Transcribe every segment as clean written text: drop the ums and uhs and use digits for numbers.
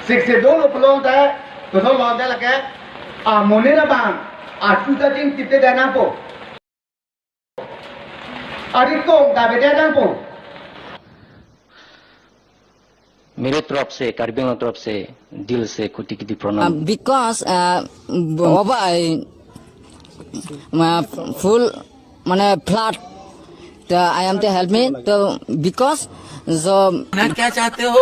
62 lo plong ta to so lon ta la ke a mone na bang a chu ta jing tip te da na po a ri kong ta be da na po. मेरे तरफ से कार्बी आंगलों तरफ से दिल से कोटि कोटि प्रणाम। Because full माने flat I am to help me तो because जो क्या चाहते हो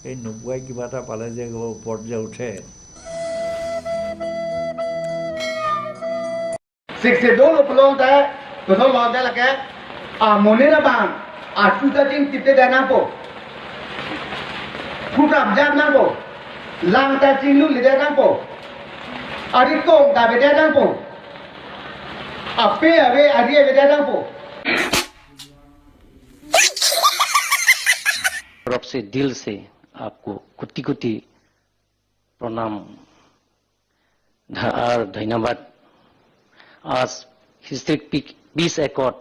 এই নোপোৱাই কিবা এটা পালে যে ওপৰত যে উঠে। 62 lo plong ta to so lon ta la ke a mone na bang a chu ta jing tip te da na po phu kam jam na po lang ta jing lu le da na po a ri kong ta be da na po a pe a be a ri be da na po. तरफ से दिल से आपको कोटि कोटि प्रणाम और धन्यवाद। आज historic piece accord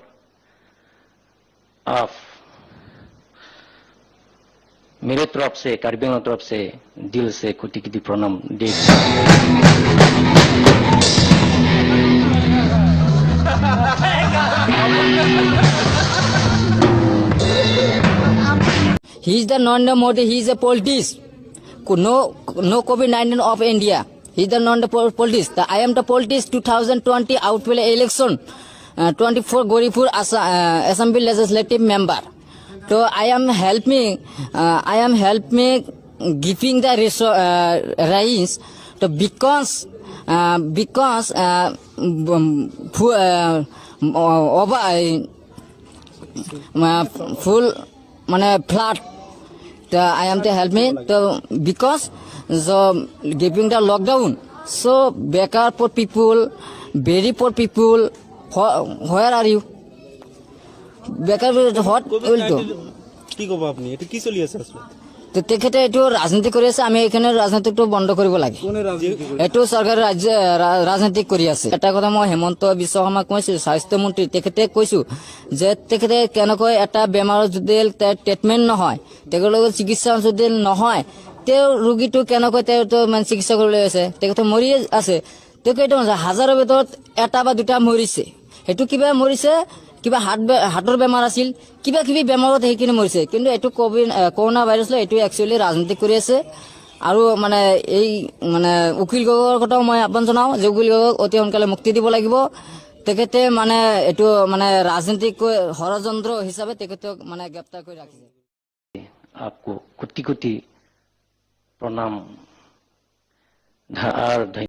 of मेरे तरफ से कार्बी आंगलों तरफ से दिल से कोटि कोटि प्रणाम दे। He is the Narendra Modi, he is a politics. No, no COVID-19 of India. He is the non-politics. I am the politics 2020 outfall election, 24 Goripur Assembly Legislative Member. So I am helping giving the rice. So because over full माने flat. I am to help me to because so giving the lockdown so beggar poor people, very poor people, where are you beggar what will do? কি ক'ব আপুনি এটা কি চলি আছে আসলে? তো তেখেতে এইটো ৰাজনীতি কৰি আছে, আমি এইখিনি ৰাজনীতিটো বন্ধ কৰিব লাগে। এইটো চৰকাৰে ৰাজ্য ৰাজনীতি কৰি আছে। এটা কথা মই হেমন্ত বিশ্ব শৰ্মাক কৈছো, স্বাস্থ্যমন্ত্ৰী তেখেতে কৈছো যে তেখেতে কেনেকৈ এটা বেমাৰৰ যদি ট্ৰিটমেণ্ট নহয়, তেখেতৰ চিকিৎসা যদি নহয়, তেওঁ ৰোগীটো কেনেকৈ তেওঁটো মানে চিকিৎসা কৰিবলৈ আছে, তেখেতে মৰিয়ে আছে। তেওঁ কেইটা হাজাৰৰ ভিতৰত এটা বা দুটা মৰিছে, সেইটো কিবা মৰিছে, কিবা হাৰ্টৰ বেমাৰ আছিল, কিবা কিবি বেমাৰত সেইখিনি মৰিছে। কিন্তু এইটো কভিড কৰোণা ভাইৰাছ লৈ এইটো একচুৱেলি ৰাজনীতি কৰি আছে। আৰু মানে এই মানে উকিল গগৈৰ কথাও মই আহ্বান জনাওঁ যে উকিল গগৈক অতি সোনকালে মুক্তি দিব লাগিব। তেখেতে মানে এইটো মানে ৰাজনীতিক ষড়যন্ত্ৰ হিচাপে তেখেতক মানে গ্ৰেপ্তাৰ কৰি ৰাখিছে। आपको कोटि कोटि प्रणाम और